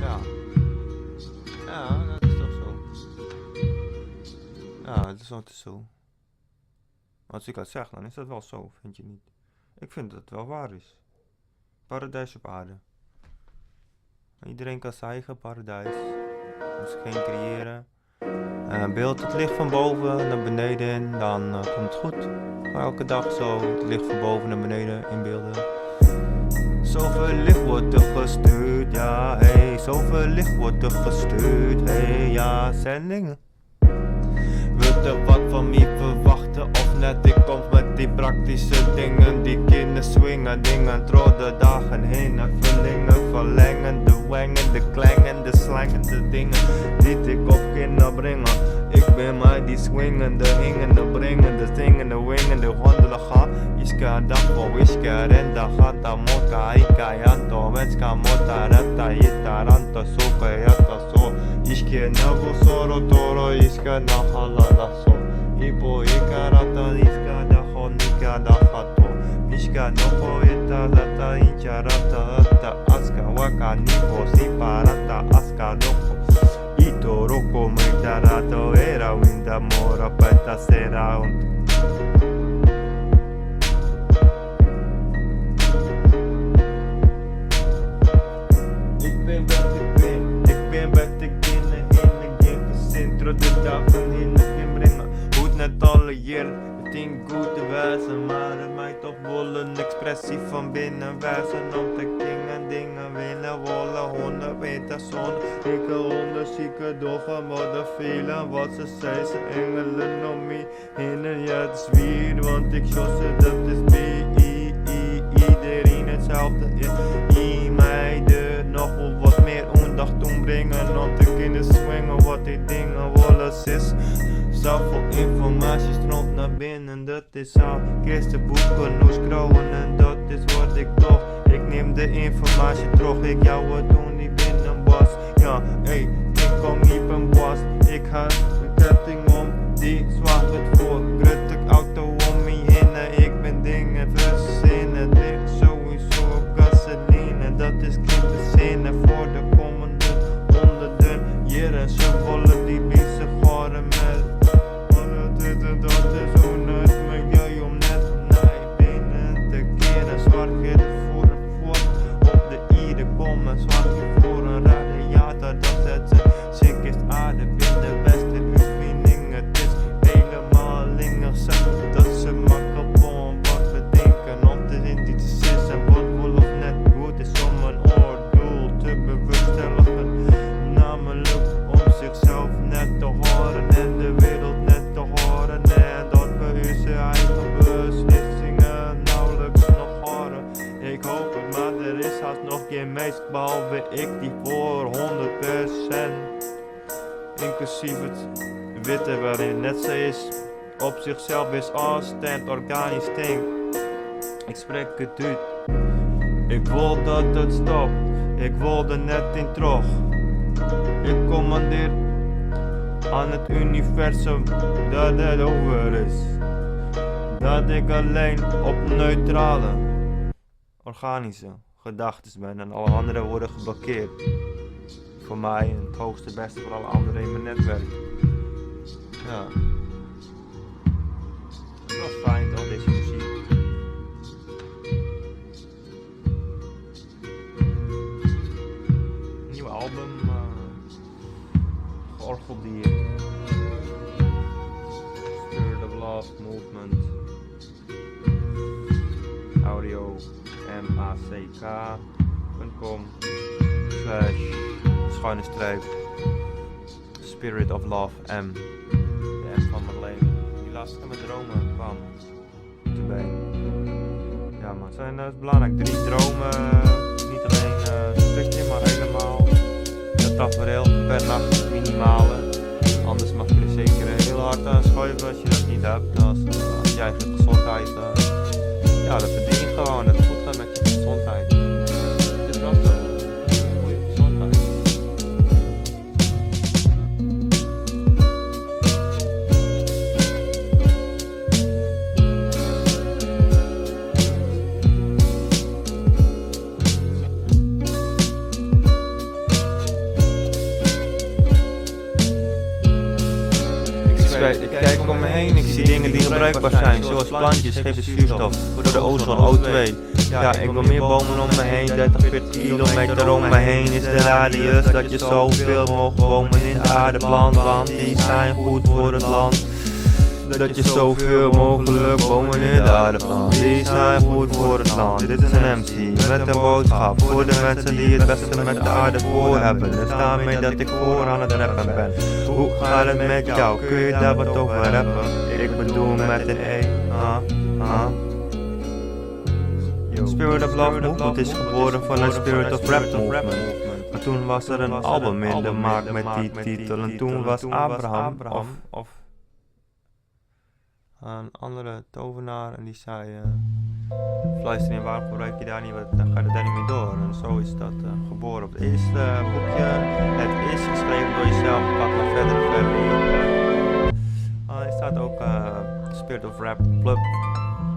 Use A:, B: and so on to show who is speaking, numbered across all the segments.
A: Ja. Ja, dat is toch zo. Ja, dat is altijd zo. Als ik dat zeg, dan is dat wel zo, vind je niet? Ik vind dat het wel waar is. Paradijs op aarde. Iedereen kan zijn eigen paradijs. Misschien creëren. Beeld het licht van boven naar beneden, dan komt het goed. Maar elke dag zo het licht van boven naar beneden inbeelden. Zoveel licht wordt er gestuurd, ja, hey. Zoveel licht wordt er gestuurd, hey, ja, zendingen. Wilt er wat van mij verwachten of net? Ik kom met die praktische dingen, die kunnen swingen, dingen door de dagen heen. En verlingen, verlengen, de wengen, de klangen, de slangen, de dingen die ik op kunnen brengen. Ik ben maar die swingende, hingende, bringende, zingende, wingende, wandelen ga. Iska dapo, iska renda, hata, mota, ika, yanto, venska, mota, rata, ita, ranta, soka, yata, so. Iske nago, soro, toro, iska, naha, la, la, so. Ibo, ika, rata, iska, daho, nika, daha, to. Mishka, noho, ita, lata, incha, rata, rata, aska, waka, nipo, sipa, rata, aska, doko. Ito, roko, mita, rato, era, winda, mora, peta, sera, ont. Ik ben wat ik ben, ik ben wat ik ben, in de centro de dagen in de brengen. Goed net alle jaren, het ding goed te wijzen, maar het mij toch wel een expressie van binnen wijzen. Om te dingen, dingen willen, wollen, honden, weten, zon. Ik honden, zieke, doffe, modder, velen, wat ze zei, ze engelen om me heen. En ja, het is weer, want ik ze, dat is B, I, I, iedereen hetzelfde is. I mij de nog wel wat meer aandacht toebrengen om te kunnen swingen wat die dingen willen is. Zoveel informatie stroomt naar binnen, dat is al Christenboeken, hoe scrollen en dat is wat ik toch. Ik neem de informatie terug, ik jou het toen niet binnen was. Ja, ey, ik kom hier een bos. Ik had een ketting om, die zwaagt het voor. Grote auto om me heen, ik ben dingen verzinnen. Het ligt sowieso op gasoline, dat is geen verzinnen voor de komende honderden jaren. Ze willen die bezig houden met dat is zo net milieu om net naar binnen te keren. Zorg je ervoor een voort op de ieder komen. Zorg je voor een radiator, dat zet ze ziek is aarde binnen de beste uitvinding. Het is helemaal lingers dat ze makkelijk om wat we denken om te zien die te sissen. Wat wel of net goed is om een oordeel te bewerkstelligen. Namelijk om zichzelf net te horen en de wereld net te horen. En dat we onze eigen beslissingen nauwelijks nog horen. Ik hoop het, maar er is haast nog geen mens behalve ik die voor 100% inclusief het witte waarin net zo is, op zichzelf is afstand organisch ding. Ik spreek het uit. Ik wil dat het stopt. Ik wil er net in terug. Ik commandeer aan het universum dat het over is. Dat ik alleen op neutrale, organische gedachten ben en alle anderen worden geblokkeerd. Voor mij en het hoogste beste voor alle anderen in mijn netwerk. Ja. Dat is wel fijn toch, deze muziek. Nieuw album, Georgeldier. Spirit of Love Movement. Audio M A C K punt com slash schuine streep Spirit of Love M. De M van Marleen. Die laatste van mijn dromen kwam te been. Ja, maar het zijn, dat is belangrijk. 3 dromen. Niet alleen een stukje, maar helemaal. Dat tafereel per nacht minimale. Anders mag je er zeker heel hard aan schuiven als je dat niet hebt. Als je eigen gezondheid, ja, dat verdien je gewoon. Dat het goed gaat met je gezondheid. Het is wel zo. Goede gezondheid. Ik ik kijk om me heen, ik zie dingen die onbruikbaar zijn, zoals plantjes geven zuurstof voor de ozon, O2. Ja, ik wil meer bomen om me heen, 30, 40 kilometer om me heen is de radius dat je zoveel mogelijk bomen in de aarde plant, want die zijn goed voor het land. Dat je zoveel mogelijk bomen in de aarde plant, die zijn goed voor het land. Dit is een MC met een boodschap voor de mensen die het beste met de aarde voor hebben. Dus daarmee dat ik voor aan het rappen ben. Hoe gaat het met jou? Kun je daar wat over rappen? Ik bedoel met een E. Ah, ah. Spirit of Love Movement is geboren vanuit Spirit of Rap Movement. Maar toen was er een album in de maak met die titel en toen was Abraham of een andere tovenaar en die zei, fluister in, waarom gebruik je daar niet wat, dan ga je daar niet mee door. En zo is dat geboren. Op het eerste boekje, het is geschreven door jezelf, pak maar verder en verder. Er staat ook Spirit of Rap Club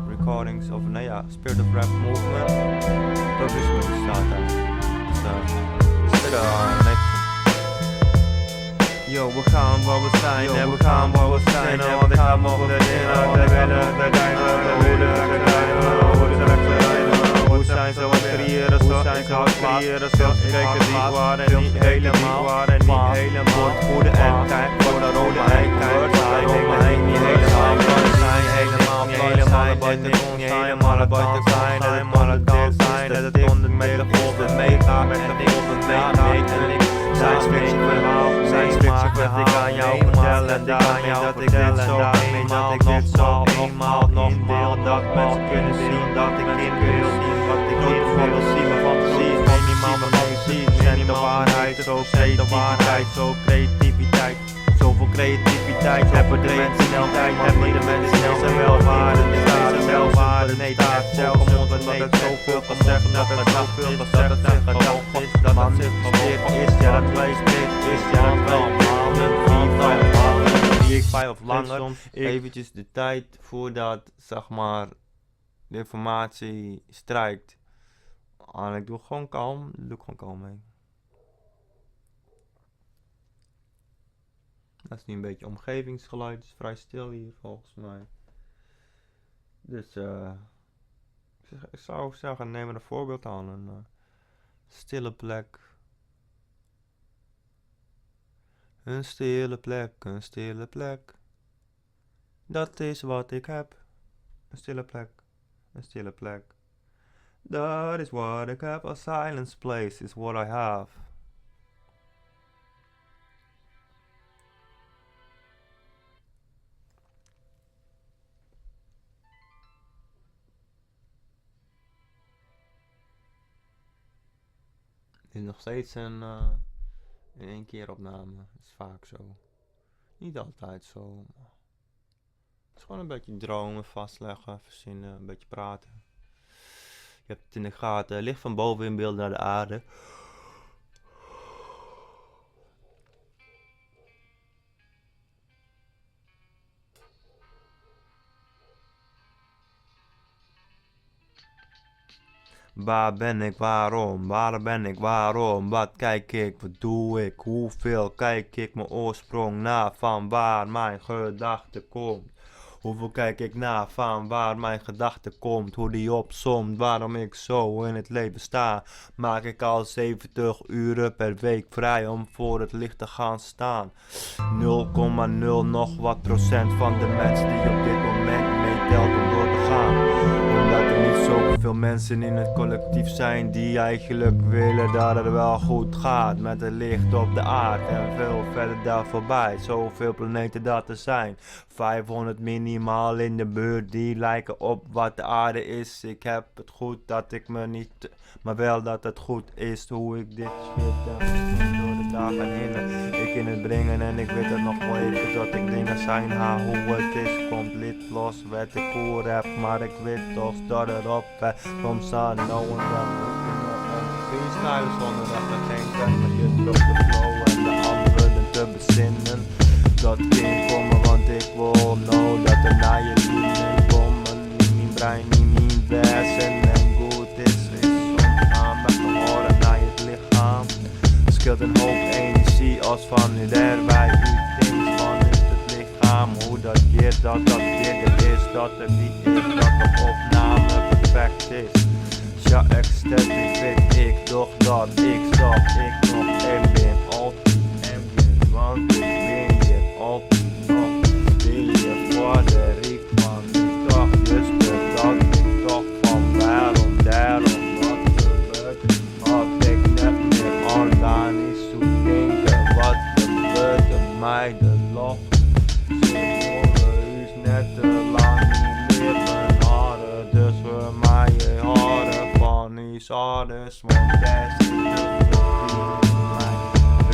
A: Recordings, of nee ja, Spirit of Rap Movement. Publishment staat daar. Dus, nee. Yo, we gaan waar we zijn en we gaan waar we zijn en we gaan mogen de dingen, de willen, de dijnen, de willen, de dijnen, hoe zijn ze wat creëren, zo zijn ze wat creëren, zo kijken die waren niet helemaal, waren niet helemaal het goede en tijd voor de rode en tijd, zijn niet helemaal, zijn helemaal, niet helemaal buiten niet helemaal buiten zijn, dat het onderdeel zijn, dat het onder met de golven meegaat, met de golven meegaat en ik zijn verhaal, zijn verhaal dat ik aan jou vertel en daarmee dat ik dit zo eenmaal, dat ik dit zo eenmaal, nogmaals, dat mensen kunnen zien dat ik in wil zien wat ik in wil zien, mijn fantasie, minimaal mijn fantasie, en de waarheid, zo creativiteit, zo creativiteit. Zoveel creativiteit hebben de mensen snel, hebben de mensen snel zijn wel waarde, staat zelf waarde, nee, staat zelf omdat het zoveel gezegd, dat het zoveel gezegd, dat het gedacht is, dat het zich is, ja dat wij is, ja dat wel maanden, 4, 5 maanden, 4, 5 of langer, soms eventjes de tijd voordat, zeg maar, de informatie strijkt. En ik doe gewoon kalm, doe ik gewoon kalm mee. Dat is nu een beetje omgevingsgeluid, het is vrij stil hier volgens mij. Dus ik zou zeggen, neem er een voorbeeld aan. Een stille plek. Een stille plek, een stille plek. Dat is wat ik heb. Een stille plek, een stille plek. That is what I have. A silence place is what I have. Dit is nog steeds een in één keer opname. Dat is vaak zo. Niet altijd zo. Maar het is gewoon een beetje dromen, vastleggen, verzinnen, een beetje praten. Je hebt het in de gaten. Licht van boven in beeld naar de aarde. Waar ben ik, waarom? Waar ben ik, waarom? Wat kijk ik, wat doe ik? Hoeveel kijk ik mijn oorsprong na? Van waar mijn gedachte komt? Hoeveel kijk ik na van waar mijn gedachte komt? Hoe die opsomt, waarom ik zo in het leven sta? Maak ik al 70 uren per week vrij om voor het licht te gaan staan? 0,0 nog wat procent van de mensen die op dit moment meetelt om door te gaan. Omdat er niet zoveel mensen in het collectief zijn die eigenlijk willen dat het wel goed gaat met het licht op de aarde en veel verder daar voorbij. Zoveel planeten dat er zijn, 500 minimaal in de buurt die lijken op wat de aarde is. Ik heb het goed dat ik me niet, maar wel dat het goed is hoe ik dit shit heb door de dagen heen. Ik in het brengen en ik weet het nog wel even dat ik dingen zijn ha hoe het is. Komt lid los, werd ik voor heb, maar ik weet toch dat het op werd. Soms aan nou en dan freestylen zonder dat er geen tijd, maar je loopt de flow en de anderen te bezinnen. Dat kind komen, want ik wil nou dat er naar je liefde komen. In mijn brein, in mijn wezen en goed is, is om aandacht te horen naar je lichaam. Scheelt een hoop energie als van u daarbij u denkt van is het lichaam. naam, hoe dat giet, dat dat fierder is, dat der by is, dat de opname perfekt is. Sja ecstatic wit ik, doch dat ik stap ik noch en bin altyd ambient, want ik bin hjir altyd noch. Spylje foar de ryk fan de toch juster dat ik tocht fan wêrom, dêrom, wat gebeurt der at ik net mear organysk soe tinke, wat gebeurt der mei de loft? Se wolle ús net te lang yn libben hâlde, dus we meie hâlde fan ús âlders, want dêr sit de ferbining mei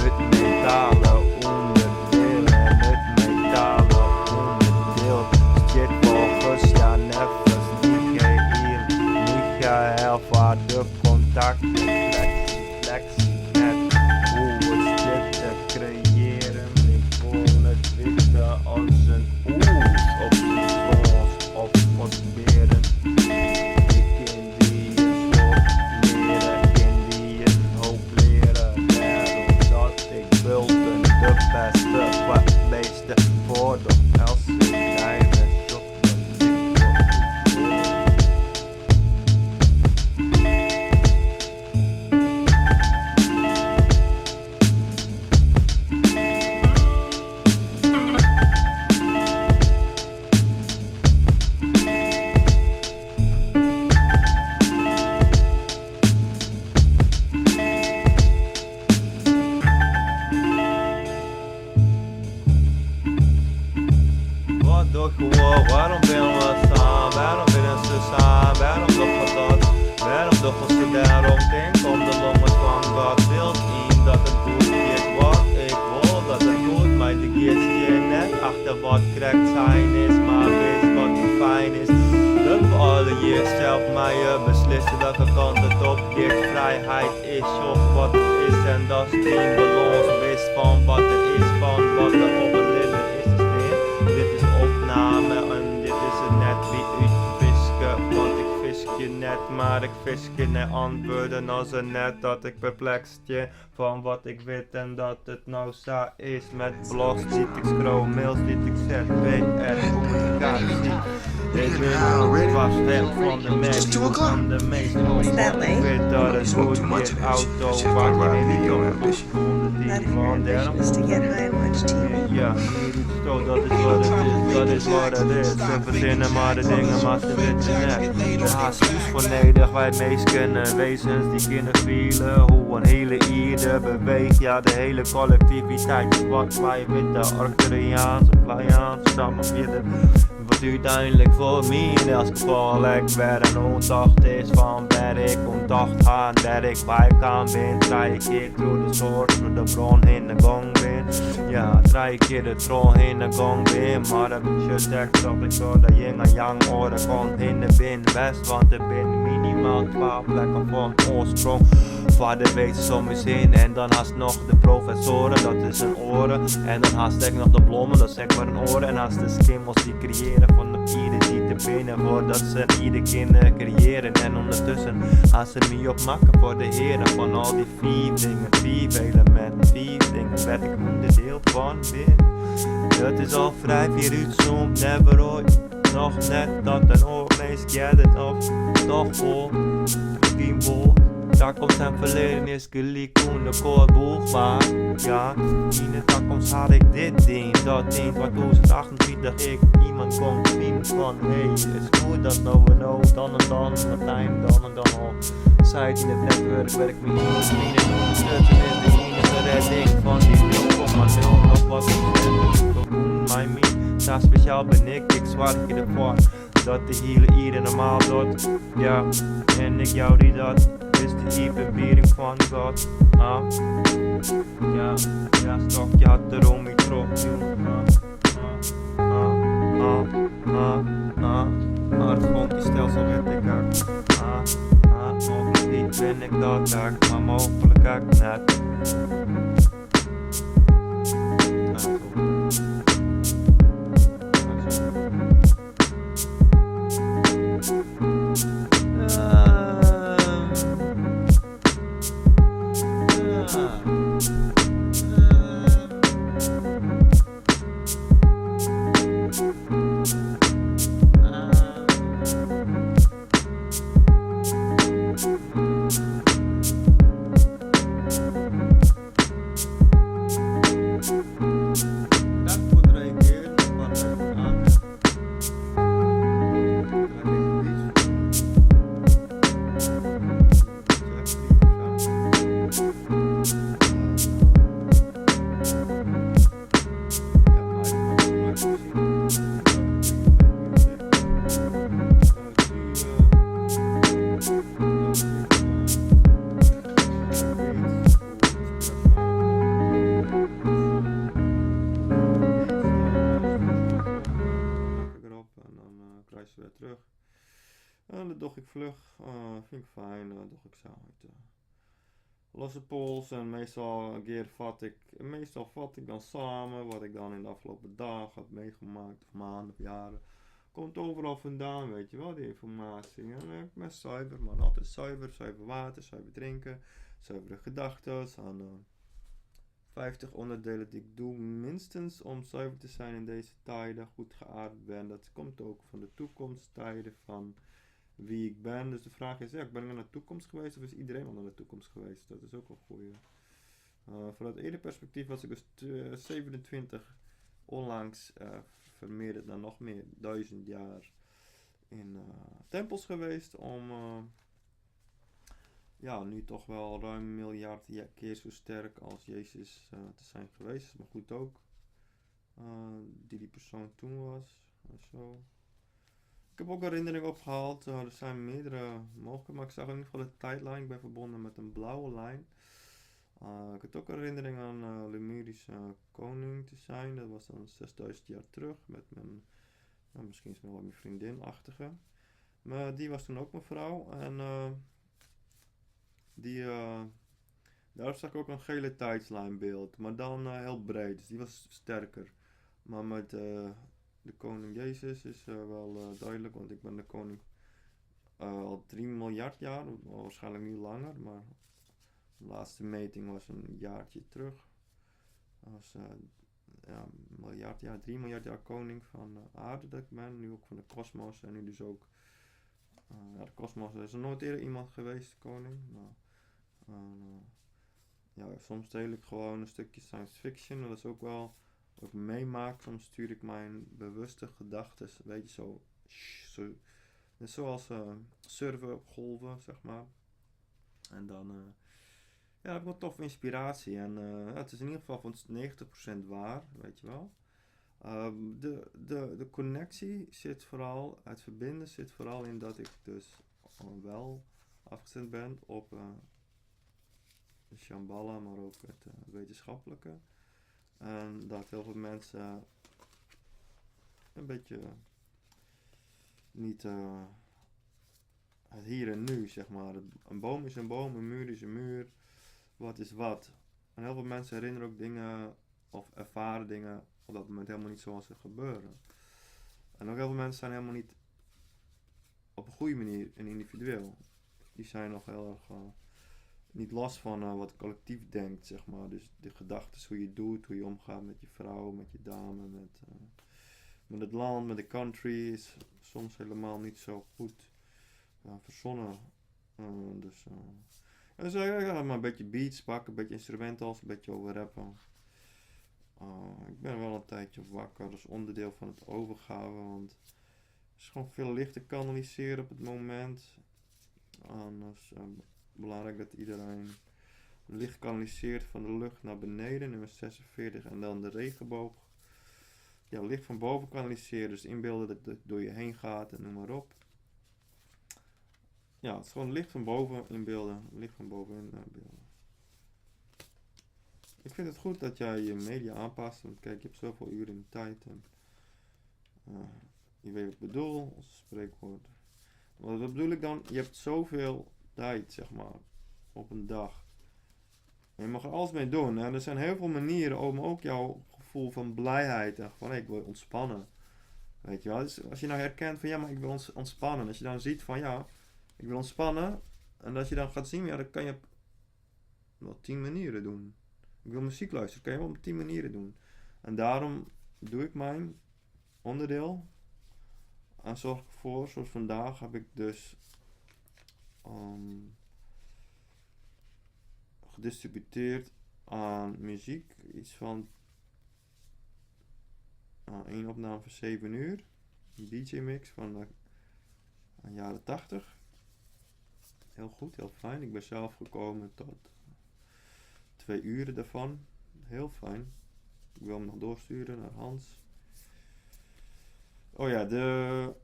A: it metale ûnderdiel en it metale ûnderdiel stiet folgens ja neffens Michael Michael foar de kontakten fleksy fleksy net hoe it stiet te kreëaren ik wol it witte as in oes op syn Frânsk of Skotsk bearen ik kin dy in soad leare kin dy in hoop leare dêrom dat ik bulten de bêste foarbêste foar doch eltse dei wer sjoch dat ik foarút wol. Wat dogge we, wêrom binne we sa, wêrom binne se sa, wêrom dogge dat, wêrom dogge se dêrom, tink om de longen fan God wilt yn dat it goed giet, wat ik wol dat it goed mei dy giet, stean net achter wat krekt sein is, mar wist wat fijn is, dat we allegear sels meie beslisse welke kant it op giet, frijheid is sjoch wat it is en datst dyn balâns wist fan wat der is, fan wat der op it libben is te stean. Dit is opname en dit is it net by útfiske, want ik fiskje net, mar ik fiskje nei antwurden as in net dat ik perpleks stean fan wat ik wit en dat it no sa is met blogs dy't ik skriuw, mails dy't ik set, PR, kommunikaasje. Ik bin twa step fan de merk, fan de meest ik wit dat it goed giet, auto, wakker in de jong, want dêrom ja, zo, dat is wat het is, dat is wat het is. Ze verzinnen maar de dingen, maar ze weten net. Der hast ús foar nedich, wy minsken en wezens die kinne fiele hoe in hiele ierde beweecht. Ja, de hele kollektiviteit is wat wy witte. Arcturiaans of Pleiaans, sa mar fierder. Wat úteinlik foar my yn elts gefal ek wer in oantocht is fan wêr ik oan tocht ha en wêr ik weikaam bin. Trije kear troch de source, troch de bron hinne gong bin. Ja, trije kear der troch hinne gong bin. Mar dat betsjut ek dat ik troch de yin en yang oare kant hinne bin west. Want der binne minimaal twa plekken fan oarsprong foar de wezens om ús hinne. En dan hast noch de professoaren, dat is in oare. En dan hast ek noch de blommen, dat is ek wer in oare. En hast de skimmels die kreëaren fan de ierde dy't der binne foardat se ierde kinne kreëaren. En ûndertusken ha se my opmakke foar de hearen fan al dy fiif dingen, fiif eleminten, fiif dingen wêr't ik ûnderdiel fan bin. Dat is al frij fier útzoomd, never ooit noch net dat in oar minsk earder of toch wol, miskien wol. Takomst en ferleden is gelyk oan elkoar bûchbaar. Ja, yn de takomst ha ik dit dien, dat yn 2038 ik iemand kom finen fan hey, it is goed dat no we no dan en dan Martijn dan en dan al seit yn it netwurk wêr ik my yn fyn en ûndertusken is de iennige redding fan dy 0,0 noch wat prosint ferbûn mei my. Sa spesjaal bin ik, ik soargje derfoar dat de hiele ierde normaal docht. Ja, en ik jou dy dat is de iepenbiering fan God. Ah, ja, ja, stokje hat der om my troch jûn. Ah, ah, ah, ah, ah, ah, it Fonti-stelsel wit ik ek. Ah, ah, mooglik bin ik dat ek, mar mooglik ek net. Ah, goed. Ah, zo. Ja. En dat doch ik fluch, fyn ik fijn, dat doch ik sa út losse pols en meestal gearfat ik, meestal vat ik dan samen wat ik dan in de afgelopen dagen heb meegemaakt, of maanden of jaren. Komt overal vandaan, weet je wel, die informatie. En ik ben zuiver, man, altijd zuiver, zuiver water, zuiver drinken, zuivere gedachten. Aan 50 onderdelen die ik doe, minstens om zuiver te zijn in deze tijden, goed geaard ben. Dat komt ook van de toekomsttijden van wie ik ben. Dus de vraag is, ja, ben ik naar de toekomst geweest of is iedereen al naar de toekomst geweest? Dat is ook een goeie. Vanuit eerder perspectief was ik dus 27 onlangs vermeerderd naar nog meer 1000 jaar in tempels geweest om ja, nu toch wel ruim een miljard keer zo sterk als Jezus te zijn geweest. Maar goed ook. Die persoon toen was. En zo. Ik heb ook herinnering opgehaald. Er zijn meerdere mogelijkheden. Maar ik zag in ieder geval de tijdlijn. Ik ben verbonden met een blauwe lijn. Ik had ook herinnering aan Lemurische koning te zijn. Dat was dan 6000 jaar terug. Met mijn, nou, misschien is het wel mijn vriendin-achtige. Maar die was toen ook mijn vrouw. En daar zag ik ook een gele tijdslijnbeeld. Maar dan heel breed. Dus die was sterker. Maar met de koning Jezus is wel duidelijk. Want ik ben de koning al 3 miljard jaar. Waarschijnlijk nu langer. Maar de laatste meting was een jaartje terug. Dat was ja, een miljard jaar, 3 miljard jaar koning van de aarde dat ik ben. Nu ook van de kosmos. En nu dus ook ja, de kosmos. Er is er nooit eerder iemand geweest, koning. Maar, ja, soms deel ik gewoon een stukje science fiction. Dat is ook wel wat ik meemaak. Soms stuur ik mijn bewuste gedachten, weet je, zo, zo, net zoals surfen op golven, zeg maar. En dan ja, heb ik wel toffe inspiratie. En ja, het is in ieder geval van 90% waar, weet je wel. De connectie zit vooral, het verbinden zit vooral in dat ik dus wel afgestemd ben op de Shambhala, maar ook het wetenschappelijke. En dat heel veel mensen een beetje niet het hier en nu, zeg maar. Een boom is een boom, een muur is een muur. Wat is wat? En heel veel mensen herinneren ook dingen of ervaren dingen op dat moment helemaal niet zoals ze gebeuren. En ook heel veel mensen zijn helemaal niet op een goede manier een individueel. Die zijn nog heel erg niet los van wat het collectief denkt, zeg maar. Dus de gedachten, hoe je doet, hoe je omgaat met je vrouw, met je dame, met het land, met de country, is soms helemaal niet zo goed verzonnen. Dus ja, maar een beetje beats pakken, een beetje instrumentals, een beetje over rappen. Ik ben wel een tijdje wakker, dat is onderdeel van het overgave, want het is gewoon veel licht te kanaliseren op het moment. En dat is belangrijk dat iedereen licht kanaliseert van de lucht naar beneden, nummer 46, en dan de regenboog. Ja, licht van boven kanaliseren, dus inbeelden dat het door je heen gaat en noem maar op. Ja, het is gewoon licht van boven inbeelden, licht van boven inbeelden. Ik vind het goed dat jij je media aanpast, want kijk, je hebt zoveel uren in de tijd en je weet wat ik bedoel, als spreekwoord. Maar wat bedoel ik dan? Je hebt zoveel tijd, zeg maar, op een dag. En je mag er alles mee doen. En er zijn heel veel manieren om ook jouw gevoel van blijheid en van, hey, ik wil ontspannen. Weet je wel? Dus als je nou herkent van, ja, maar ik wil ontspannen. Als je dan ziet van, ja, ik wil ontspannen. En als je dan gaat zien, ja, dan kan je op wel 10 manieren doen. Ik wil muziek luisteren, kan je wel op 10 manieren doen. En daarom doe ik mijn onderdeel. En zorg ik ervoor, zoals vandaag heb ik dus gedistributeerd aan muziek. Iets van 1 opname van 7 uur. Een DJ mix van de jaren 80. Heel goed, heel fijn. Ik ben zelf gekomen tot 2 uren daarvan. Heel fijn. Ik wil hem nog doorsturen naar Hans. Oh ja,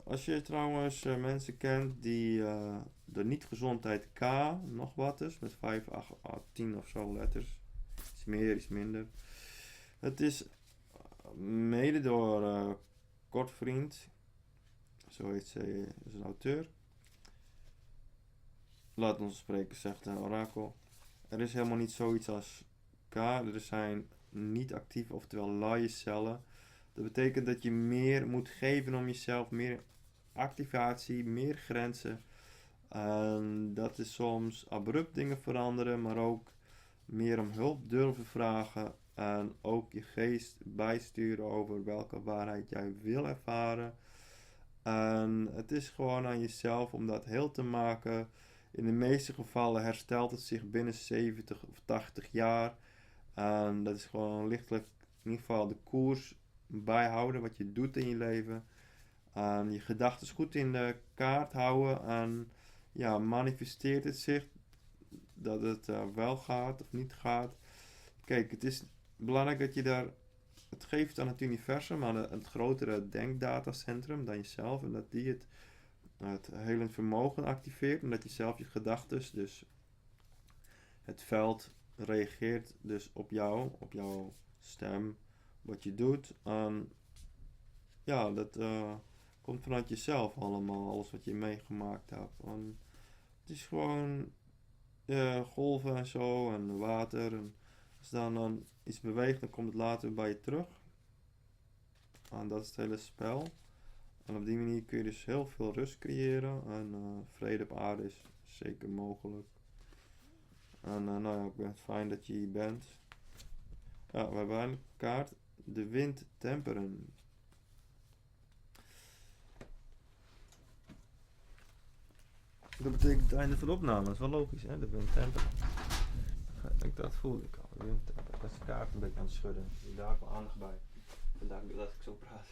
A: als je trouwens mensen kent die de niet-gezondheid K nog wat is, met 5, 8, 10 of zo letters. Iets meer, iets minder. Het is mede door Kortvriend, zo heet ze, is een auteur. Laat ons spreken, zegt de orakel. Er is helemaal niet zoiets als K. Er zijn niet actieve, oftewel luie cellen. Dat betekent dat je meer moet geven om jezelf, meer activatie, meer grenzen. En dat is soms abrupt dingen veranderen, maar ook meer om hulp durven vragen. En ook je geest bijsturen over welke waarheid jij wil ervaren. En het is gewoon aan jezelf om dat heel te maken. In de meeste gevallen herstelt het zich binnen 70 of 80 jaar. En dat is gewoon lichtelijk in ieder geval de koers bijhouden, wat je doet in je leven. En je gedachten goed in de kaart houden. En ja, manifesteert het zich dat het wel gaat of niet gaat. Kijk, het is belangrijk dat je daar het geeft aan het universum, aan het grotere denkdatacentrum dan jezelf. En dat die het helend vermogen activeert. En dat je zelf je gedachten, dus het veld reageert dus op jou, op jouw stem, wat je doet. En ja, dat komt vanuit jezelf allemaal, alles wat je meegemaakt hebt. En het is gewoon golven en zo en water. En als dan iets beweegt, dan komt het later bij je terug. En dat is het hele spel. En op die manier kun je dus heel veel rust creëren. En vrede op aarde is zeker mogelijk. En nou ja, ik ben fijn dat je hier bent. Ja, we hebben een kaart. De wind temperen. Dat betekent het einde van de opname. Dat is wel logisch, hè? De wind temperen. Dat voelde ik al. De wind temperen. Ik was de kaart een beetje aan het schudden. Dus daar ook wel aandacht bij. Vandaar dat ik zo praat.